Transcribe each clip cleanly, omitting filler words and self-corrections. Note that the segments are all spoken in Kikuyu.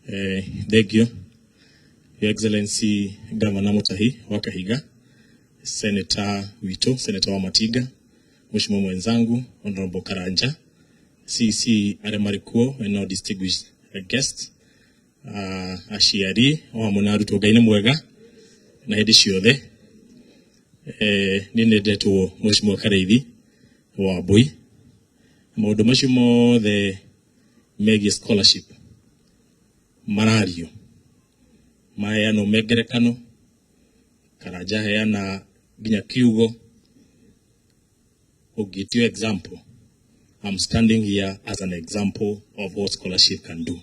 Thank you. Your Excellency Governor Mutahi wa Kahiga, Senator witũ, Senator wa Matiga, Mheshimiwa mwenzangu Honorable Karanja, CC arĩa marĩ kuo and our distinguished guests, aciari o hamwe na arutwo, Ngai nĩ mwega na hĩndĩ ciothe. Niĩ nĩndetwo Mheshimiwa Karĩithi wa Mbui. Maũndũ macio mothe megiĩ scholarship marario maheanwo me ngerekano. Karanja heana nginya kiugo ũngĩtio example. I'm standing here as an example of what scholarship can do.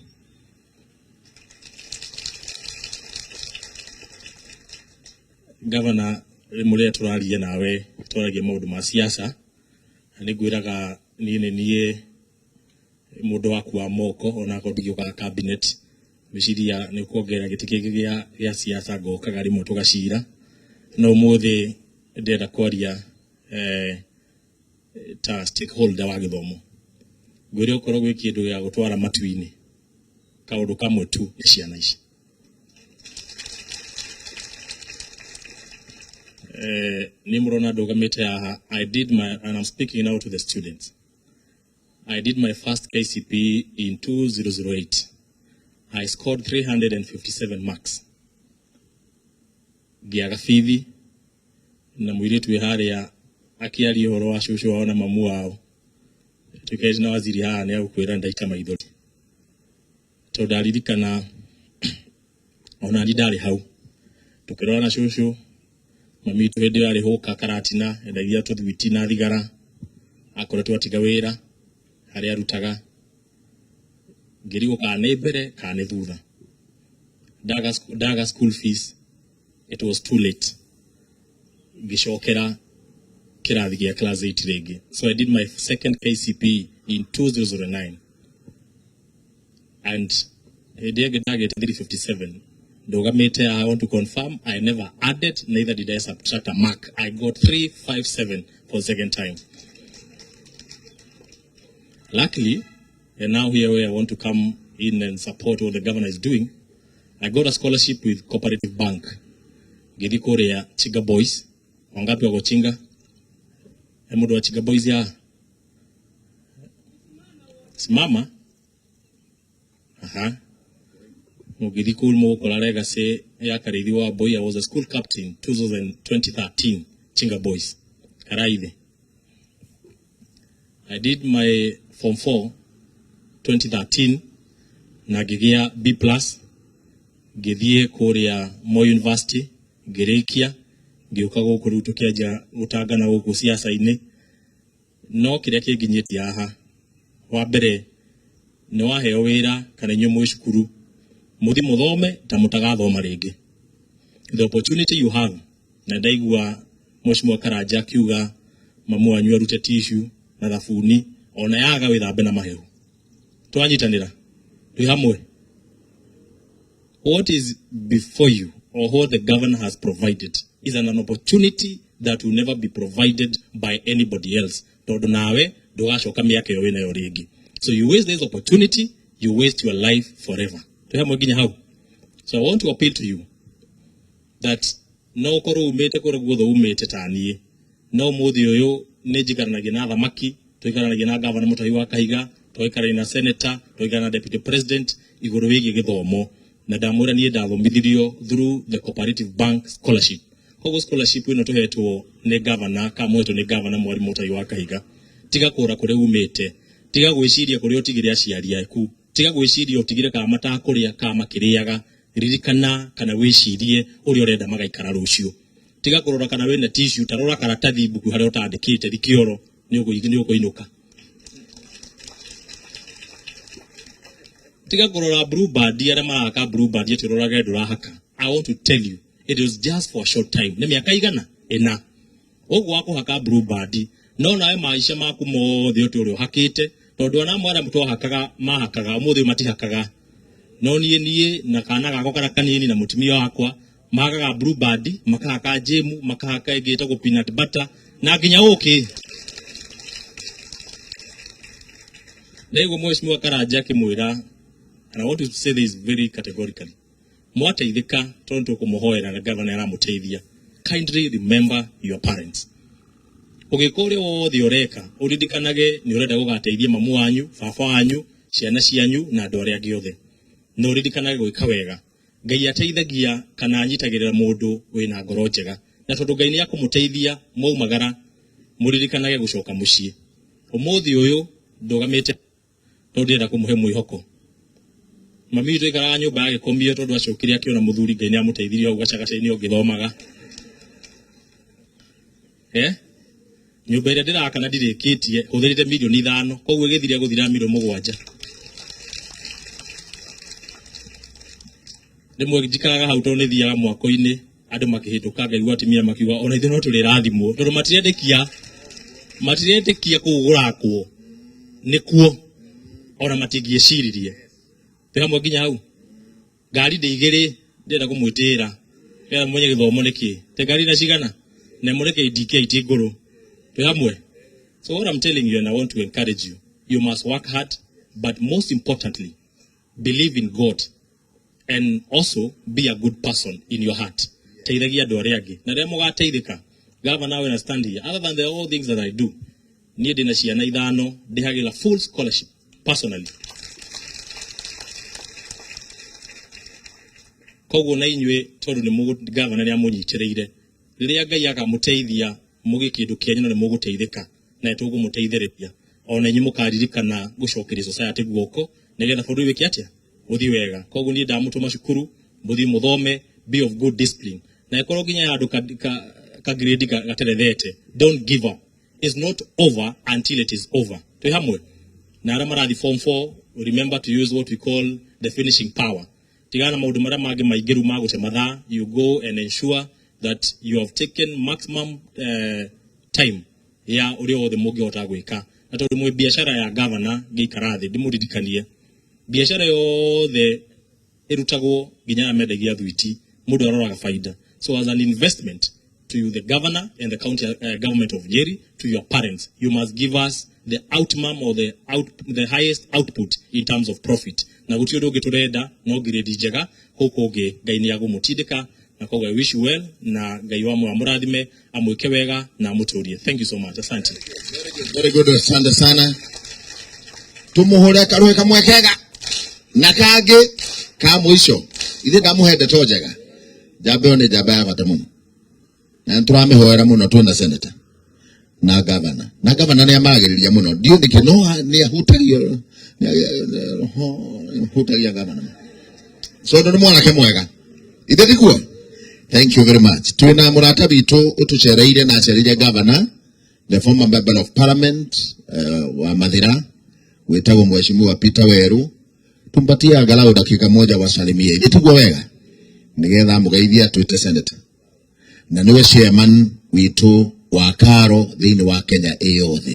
Governor, rĩmwe rĩrĩa tũraria nawe twaragia maũndũ ma siasa, na nĩngwĩraga niĩ nĩ niĩ mũndũ waku wa moko, onakorwo ndingĩũkaga cabinet, gwĩciria nĩ kuongerera gĩtĩ kĩngĩ gĩa siasa, ngokaga rĩmwe tũgacira. No ũmũthĩ ndĩrenda kwaria ta stakeholder wa gĩthomo. Ngwĩre okorwo gwĩ kĩndũ gĩa gũtwara matu-inĩ, kaũndũ kamwe tu, nĩ ciana ici. Niĩ mũrona ndũgamĩte haha, I did my, and I'm speaking now to the students, I did my first KCPE in 2008. I scored 357 marks. Ngĩaga bithi na mũirĩtu wĩ harĩa akĩaria ũhoro wa cũcũ wao na mamu wao, tũikarĩte na waziri haha, nĩ agũkwĩra ndaita maithori tondũ ndaririkana ona ni ndarĩ hau tũkĩrora na cũcũ. Mami witũ hĩndĩ ĩyo arĩ hũka karatina, endagia tũthwiti na thigara, akoretwo atiga wĩra harĩa arutaga. Ngĩrigwo kana nĩ mbere kana nĩ thutha. Ndaga school fees, it was too late. Ngĩcokera kĩrathi gĩa class 8 rĩngĩ. So I did my second KCPE in 2009, and hĩndĩ ĩngĩ ndagĩte 357. Ndũgamĩte, I want to confirm I never added, neither did I subtract a mark. I got 357 for the second time. Luckily, and now here where I want to come in and support what the governor is doing, I got a scholarship with Cooperative Bank. Ngĩthiĩ kũrĩa Chinga Boys. Wangapi wako Chinga? He mũndũ wa Chinga Boys ya simama. Aha. Mũngĩthiĩ kũu mũgũkora legacy ya Karĩithi wa Boy. I was a school captain 2000, 2013, Chinga Boys Karaithe. I did my form 4 2013 na ngĩgĩa B plus. Ngĩthiĩ kũrĩa Moi University, ngĩrĩkia, ngĩũka gũkũ. Rĩu tũkĩanjia gũtangana gũkũ siasa-inĩ. No kĩrĩa kĩnginyĩtie haha, wa mbere nĩ waheo wĩra kana inyuĩ mwĩ cukuru, mũthiĩ mũthome ta mũtagathoma rĩngĩ. The opportunity you have, na ndaigua Mheshimiwa Karanja akiuga mamu wanyu arute tissue na thabuni, ona yaga wĩthambe na mahehu. Twanyitanĩra twĩ hamwe. What is before you or what the governor has provided is an opportunity that will never be provided by anybody else, tondũ nawe ndũgacoka mĩaka ĩyo wĩnayo rĩngĩ. So you waste this opportunity, you waste your life forever. Twĩ hamwe nginya hau. So I want to appeal to you that no ũkorwo umĩte kũrĩa guothe umĩte ta niĩ, no mũthĩ ũyũ nĩ njikaranagia na thamaki, tũikaranagia na gavana Mutahi wa Kahiga, tũgaikarania na senator, tũgaikarania na deputy president igũrũ wĩgiĩ gĩthomo. Na ndamwĩra niĩ ndathomithirio through the Cooperative Bank scholarship. Koguo scholarship ĩno tũhetwo nĩ gavana, kana mũhetwo nĩ gavana mwarimũ Mutahi wa Kahiga, tiga kũra kũrĩa umĩte, tiga gwĩciria kũrĩa ũtigire aciari aku, tiga gwĩciria ũtigire kana matakũrĩa kana makĩrĩaga. Ririkana kana wĩcirie ũrĩa ũrenda magaikara rũciũ. Tiga kũrora kana wĩna tissue, ta rora karatathi mbuku harĩa ũtandĩkĩte thikioro nĩ ũkũinũka. Tiga kũrora Blue Band, arĩa marahaka Blue Band, atĩ ũrorage ndũrahaka. I want to tell you it is just for a short time, nĩ mĩaka igana ĩna ũguo wa kũhaka Blue Band, no nawe maica maku mothe ũtũre ũhakĩte, tondũ ona amwe arĩa twahakaga mahakaga ũmũthĩ matihakaga. No niĩ na kana gakwa karĩa kanini na mũtumia wakwa mahakaga Blue Band, makahaka jam, makahaka ĩngĩ ĩtagwo peanut butter na nginya ũkĩ. Ndaigua Mheshimiwa Karanja akĩmwĩra And I want to say this very categorically, mwateithĩka tondũ tũkũmũhoera na governor aramũteithia, kindly remember your parents. Ũgĩka ũrĩa wothe ũreka, ũririkanage nĩ ũrenda gũgateithia mamu wanyu, baba wanyu, ciana cianyu na andũ arĩa angĩ othe, na ũririkanage gwĩka wega. Ngai ateithagia kana anyitagĩrĩra mũndũ wĩna ngoro njega, na tondũ Ngai nĩ akũmũteithia mwaumagara, mũririkanage gũcoka mũciĩ. Ũmũthĩ ũyũ ndũgamĩte tondũ ndĩrenda kũmũhe mwĩhoko. Mami witũ aikaraga nyũmba ya gĩkomio tondũ acokire akĩona mũthuri, Ngai nĩ amũteithirie hau gacagaca-inĩ o ngĩthomaga. Nyũmba ĩrĩa ndĩraka na ndirĩkĩtie hũthĩrĩte mirioni 5, koguo ĩgĩthire gũthira mirioni 7. Rĩmwe njikaraga hau tondũ nĩ thiaga mwako-inĩ, andũ makĩhĩtũka ngaigua atumia makiuga ona ithuĩ no tũrĩrathimwo, tondũ matiretĩkia kũu gũrakwo nĩkuo, ona matingĩeciririe. Twĩ hamwe nginya hau. Ngari ndĩ igĩrĩ ndĩrenda kũmwĩtĩĩra nĩgetha mũmenye gĩthomo nĩkĩ. Te ngari na cigana na ĩmwe nĩ KDK ti ngũrũ. Twĩ hamwe. So what I'm telling you, and I want to encourage you, you must work hard, but most importantly, believe in God and also be a good person in your heart. Teithagia andũ arĩa angĩ, na rĩrĩa mũgateithĩka, governor, when I stand here, other than the all things that I do, niĩ ndĩna ciana 5 ndĩhagĩra full scholarship personally. Koguo na inyuĩ tondũ nĩ governor nĩ amũnyitĩrĩire, rĩrĩa Ngai akamũteithia mũgĩe kĩndũ kĩanyu na nĩ mũgũteithĩka, na nĩtũkũmũteithĩrĩria ona inyuĩ mũkaririkana gũcokeria society guoko nĩgetha bũrũri wĩke atĩa, ũthiĩ wega. Koguo niĩ ndamũtũma cukuru, mũthiĩ mũthome, be of good discipline, na ĩkorwo nginya handũ ka grade gaterethete, don't give up. It's not over until it is over. Twĩ hamwe. Na arĩa marathiĩ form 4, remember to use what we call the finishing power. Tigana na maũndũ marĩa mangĩ maingĩ rĩu ma gũte mathaa. You go and ensure that you have taken maximum time ya ũrĩa wothe mũngĩhota gwĩka. Na tondũ mwĩ biacara ya governor, ngĩikara thĩ ndĩmũririkanie, biacara yothe ĩrutagwo nginya arĩa mendagia thwiti, mũndũ aroraga faida. So as an investment to the governor and the county government of Nyeri, to your parents, you must give us the outcome or the highest output in terms of profit. Na gũtirĩ ũndũ ũngĩ tũrenda no grade njega, kũu kũngĩ Ngai nĩ agũmũtindĩka. Na koguo I wish you well, na Ngai wa amũrathime, amwĩke wega na amũtũrie. Thank you so much. Asante. Very good, asante sana. Tumuhure karuhe kamwe kega na kangĩ ka mũico. Ithe ndamũhe ndeto njega. Njamba ĩyo nĩ njamba ya bata mũno, na nĩtũramĩhoera mũno twĩna senator na governor. Na governor nĩ amaragĩrĩria mũno, ndiũ nĩkĩ, no nĩ ahutagio, nĩ ahutagia governor mũno. So nĩ mwanake mwega, ithe tiguo? Thank you very much. Twĩna mũrata witũ ũtũcereire na acereire governor, the former member of parliament wa Mathira, wĩtagwo Mheshimiwa Peter Weru. Tumpatie angalau dakika moja wasalimie, ithe tiguo wega, nigetha amũgeithie atwĩte senator, na niwe chairman witũ wa Karo thĩinĩ wa Kenya ĩ yothe.